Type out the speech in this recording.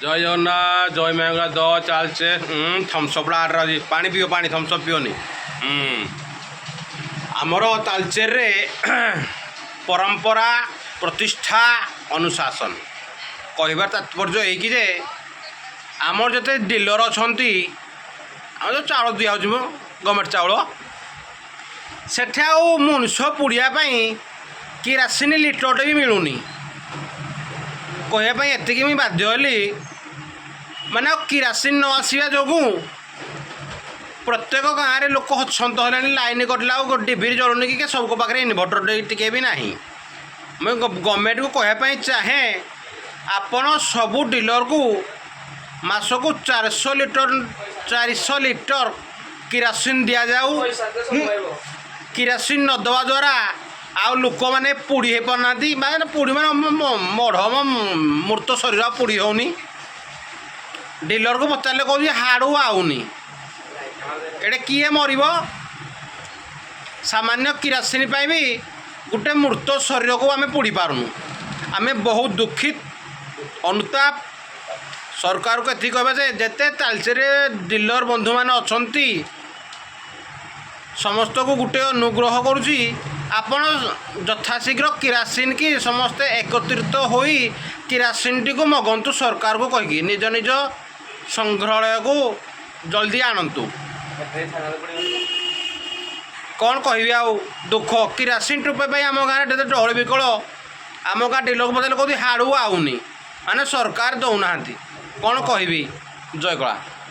ଜୟ ଜଗନ୍ନାଥ, ଜୟ ମେଘା ଦ ଚାଲିছে। ଥମ୍ସଅପ୍ଟା order ଅଛି। ପାଣି ପିଅ, ପାଣି, ଥମ୍ସଅପ୍ ପିଅନି। ଆମର ତାଲଚେରରେ ପରମ୍ପରା, ପ୍ରତିଷ୍ଠା, ଅନୁଶାସନ। କହିବାର ତାତ୍ପର୍ଯ୍ୟ ଏଇକି ଯେ ଆମର ଯେତେ ଡିଲର ଅଛନ୍ତି, ଆମର ଯେଉଁ ଚାଉଳ ଦିଆହେଉଛି ମ ଗଭର୍ଣ୍ଣମେଣ୍ଟ ଚାଉଳ, ସେଠି ଆଉ ମଣିଷ ପୋଡ଼ିବା ପାଇଁ କିରାସିନି ଲିଟରଟେ ବି ମିଳୁନି। କହିବା ପାଇଁ ଏତିକି ମୁଁ ବାଧ୍ୟ ହେଲି, ମାନେ ଆଉ କିରାସିନି ନ ଆସିବା ଯୋଗୁଁ ପ୍ରତ୍ୟେକ ଗାଁରେ ଲୋକ ହନ୍ତସନ୍ତ ହେଲେଣି। ଲାଇନ୍ କଟିଲା, ଆଉ ଡିବିରି ଜଳୁନି କି ସବୁଙ୍କ ପାଖରେ ଇନଭର୍ଟର ଟିକେ ବି ନାହିଁ। ମୁଁ ଗଭର୍ଣ୍ଣମେଣ୍ଟକୁ କହିବା ପାଇଁ ଚାହେଁ, ଆପଣ ସବୁ ଡିଲରକୁ ମାସକୁ 400 ଲିଟର, 400 ଲିଟର କିରାସିନ ଦିଆଯାଉ। କିରାସିନ ନ ଦେବା ଦ୍ୱାରା ଆଉ ଲୋକମାନେ ପୋଡ଼ି ହେଇପାରୁନାହାନ୍ତି। ମାନେ ପୋଡ଼ି ମାନେ ମଢ଼, ମୃତ ଶରୀର ଆଉ ପୋଡ଼ି ହେଉନି। ଡିଲରକୁ ପଚାରିଲେ କହୁଛି ହାଡ଼ୁ ଆଉନି। ଏଇଟା କିଏ ମରିବ? ସାମାନ୍ୟ କିରାସିନି ପାଇଁ ବି ଗୋଟେ ମୃତ ଶରୀରକୁ ଆମେ ପୋଡ଼ି ପାରୁନୁ। ଆମେ ବହୁତ ଦୁଃଖିତ, ଅନୁତାପ। ସରକାରକୁ ଏତିକି କହିବା ଯେ ଯେତେ ତାଲଚେରରେ ଡିଲର ବନ୍ଧୁମାନେ ଅଛନ୍ତି, ସମସ୍ତଙ୍କୁ ଗୋଟେ ଅନୁଗ୍ରହ କରୁଛି, ଆପଣ ଯଥାଶୀଘ୍ର କିରାସିନ କି ସମସ୍ତେ ଏକତ୍ରିତ ହୋଇ କିରାସିନଟିକୁ ମଗନ୍ତୁ। ସରକାରକୁ କହିକି ନିଜ ନିଜ ସଂଗ୍ରହାଳୟକୁ ଜଲ୍ଦି ଆଣନ୍ତୁ। କ'ଣ କହିବି ଆଉ, ଦୁଃଖ। କିରାସିନ ଟୋପେ ପାଇଁ ଆମ ଗାଁରେ ଏତେ ଡହଳ ବିକଳ। ଆମ ଗାଁ ଡିଲରକୁ ପଚାରିଲେ କହୁଛି ହାଡ଼ୁ ଆଉନି, ମାନେ ସରକାର ଦେଉନାହାନ୍ତି। କ'ଣ କହିବି? ଜୟ କଳା।